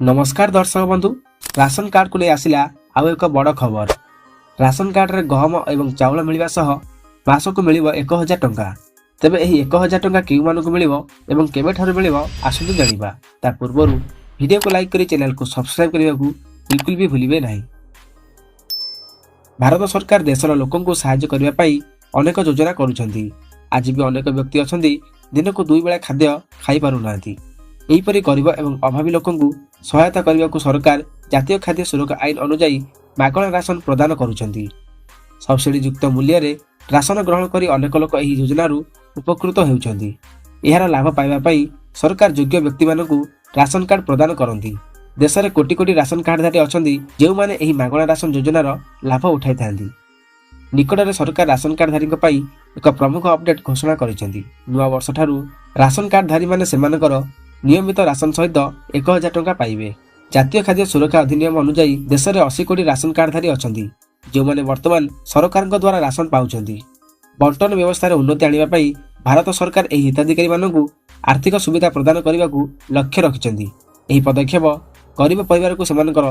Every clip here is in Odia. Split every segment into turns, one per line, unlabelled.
ନମସ୍କାର ଦର୍ଶକ ବନ୍ଧୁ, ରାସନ କାର୍ଡକୁ ନେଇ ଆସିଲା ଆଉ ଏକ ବଡ଼ ଖବର। ରାସନ କାର୍ଡରେ ଗହମ ଏବଂ ଚାଉଳ ମିଳିବା ସହ ମାସକୁ ମିଳିବ 1000 ଟଙ୍କା। ତେବେ ଏହି 1000 ଟଙ୍କା କେଉଁମାନଙ୍କୁ ମିଳିବ ଏବଂ କେବେଠାରୁ ମିଳିବ, ଆସନ୍ତୁ ଜାଣିବା। ତା ପୂର୍ବରୁ ଭିଡ଼ିଓକୁ ଲାଇକ୍ କରି ଚ୍ୟାନେଲକୁ ସବସ୍କ୍ରାଇବ୍ କରିବାକୁ ବିଲକୁଲ ବି ଭୁଲିବେ ନାହିଁ। ଭାରତ ସରକାର ଦେଶର ଲୋକଙ୍କୁ ସାହାଯ୍ୟ କରିବା ପାଇଁ ଅନେକ ଯୋଜନା କରୁଛନ୍ତି। ଆଜି ବି ଅନେକ ବ୍ୟକ୍ତି ଅଛନ୍ତି, ଦିନକୁ ଦୁଇ ବେଳା ଖାଦ୍ୟ ଖାଇପାରୁନାହାନ୍ତି। ଏହିପରି ଗରିବ ଏବଂ ଅଭାବୀ ଲୋକଙ୍କୁ ସହାୟତା କରିବାକୁ ସରକାର ଜାତୀୟ ଖାଦ୍ୟ ସୁରକ୍ଷା ଆଇନ ଅନୁଯାୟୀ ମାଗଣା ରାସନ ପ୍ରଦାନ କରୁଛନ୍ତି। ସବସିଡି ଯୁକ୍ତ ମୂଲ୍ୟରେ ରାସନ ଗ୍ରହଣ କରି ଅନେକ ଲୋକ ଏହି ଯୋଜନାରୁ ଉପକୃତ ହେଉଛନ୍ତି। ଏହାର ଲାଭ ପାଇବା ପାଇଁ ସରକାର ଯୋଗ୍ୟ ବ୍ୟକ୍ତିମାନଙ୍କୁ ରାସନ କାର୍ଡ ପ୍ରଦାନ କରନ୍ତି। ଦେଶରେ କୋଟି କୋଟି ରାସନ କାର୍ଡଧାରୀ ଅଛନ୍ତି, ଯେଉଁମାନେ ଏହି ମାଗଣା ରାସନ ଯୋଜନାର ଲାଭ ଉଠାଇଥାନ୍ତି। ନିକଟରେ ସରକାର ରାସନ କାର୍ଡଧାରୀଙ୍କ ପାଇଁ ଏକ ପ୍ରମୁଖ ଅପଡେଟ୍ ଘୋଷଣା କରିଛନ୍ତି। ନୂଆ ବର୍ଷଠାରୁ ରାସନ କାର୍ଡଧାରୀମାନେ ସେମାନଙ୍କର ନିୟମିତ ରାସନ ସହିତ 1000 ଟଙ୍କା ପାଇବେ। ଜାତୀୟ ଖାଦ୍ୟ ସୁରକ୍ଷା ଅଧିନିୟମ ଅନୁଯାୟୀ ଦେଶରେ 80 କୋଟି ରାସନ କାର୍ଡଧାରୀ ଅଛନ୍ତି, ଯେଉଁମାନେ ବର୍ତ୍ତମାନ ସରକାରଙ୍କ ଦ୍ୱାରା ରାସନ ପାଉଛନ୍ତି। ବଣ୍ଟନ ବ୍ୟବସ୍ଥାରେ ଉନ୍ନତି ଆଣିବା ପାଇଁ ଭାରତ ସରକାର ଏହି ହିତାଧିକାରୀମାନଙ୍କୁ ଆର୍ଥିକ ସୁବିଧା ପ୍ରଦାନ କରିବାକୁ ଲକ୍ଷ୍ୟ ରଖିଛନ୍ତି। ଏହି ପଦକ୍ଷେପ ଗରିବ ପରିବାରକୁ ସେମାନଙ୍କର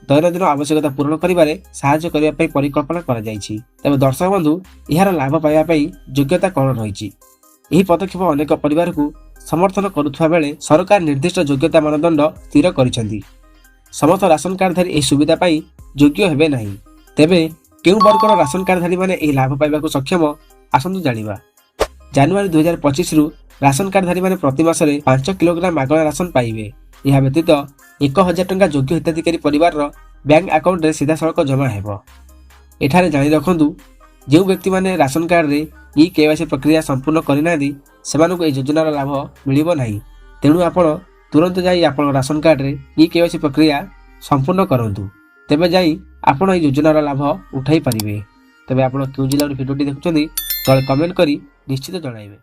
ଦୈନନ୍ଦିନ ଆବଶ୍ୟକତା ପୂରଣ କରିବାରେ ସାହାଯ୍ୟ କରିବା ପାଇଁ ପରିକଳ୍ପନା କରାଯାଇଛି। ତେବେ ଦର୍ଶକ ବନ୍ଧୁ, ଏହାର ଲାଭ ପାଇବା ପାଇଁ ଯୋଗ୍ୟତା କ'ଣ ରହିଛି? ଏହି ପଦକ୍ଷେପ ଅନେକ ପରିବାରକୁ ସମର୍ଥନ କରୁଥିବା ବେଳେ ସରକାର ନିର୍ଦ୍ଦିଷ୍ଟ ଯୋଗ୍ୟତା ମାନଦଣ୍ଡ ସ୍ଥିର କରିଛନ୍ତି। ସମସ୍ତ ରାସନ କାର୍ଡଧାରୀ ଏହି ସୁବିଧା ପାଇଁ ଯୋଗ୍ୟ ହେବେ ନାହିଁ। ତେବେ କେଉଁ ବର୍ଗର ରାସନ କାର୍ଡଧାରୀମାନେ ଏହି ଲାଭ ପାଇବାକୁ ସକ୍ଷମ, ଆସନ୍ତୁ ଜାଣିବା। ଜାନୁଆରୀ 2025ରୁ ରାସନ କାର୍ଡଧାରୀମାନେ ପ୍ରତି ମାସରେ 5 କିଲୋଗ୍ରାମ ମାଗଣା ରାସନ ପାଇବେ। ଏହା ବ୍ୟତୀତ 1000 ଟଙ୍କା ଯୋଗ୍ୟ ହିତାଧିକାରୀ ପରିବାରର ବ୍ୟାଙ୍କ ଆକାଉଣ୍ଟରେ ସିଧାସଳଖ ଜମା ହେବ। ଏଠାରେ ଜାଣି ରଖନ୍ତୁ, ଯେଉଁ ବ୍ୟକ୍ତିମାନେ ରାସନ କାର୍ଡରେ ଇ କେୱାଇସି ପ୍ରକ୍ରିୟା ସମ୍ପୂର୍ଣ୍ଣ କରିନାହାନ୍ତି, ସେମାନଙ୍କୁ ଏହି ଯୋଜନାର ଲାଭ ମିଳିବ ନାହିଁ। ତେଣୁ ଆପଣ ତୁରନ୍ତ ଯାଇ ଆପଣଙ୍କ ରାସନ କାର୍ଡରେ ଇ କେୱାଇସି ପ୍ରକ୍ରିୟା ସମ୍ପୂର୍ଣ୍ଣ କରନ୍ତୁ, ତେବେ ଯାଇ ଆପଣ ଏହି ଯୋଜନାର ଲାଭ ଉଠାଇ ପାରିବେ। ତେବେ ଆପଣ କେଉଁ ଜିଲ୍ଲାରୁ ଭିଡ଼ିଓଟି ଦେଖୁଛନ୍ତି, ତଳେ କମେଣ୍ଟ କରି ନିଶ୍ଚିତ ଜଣାଇବେ।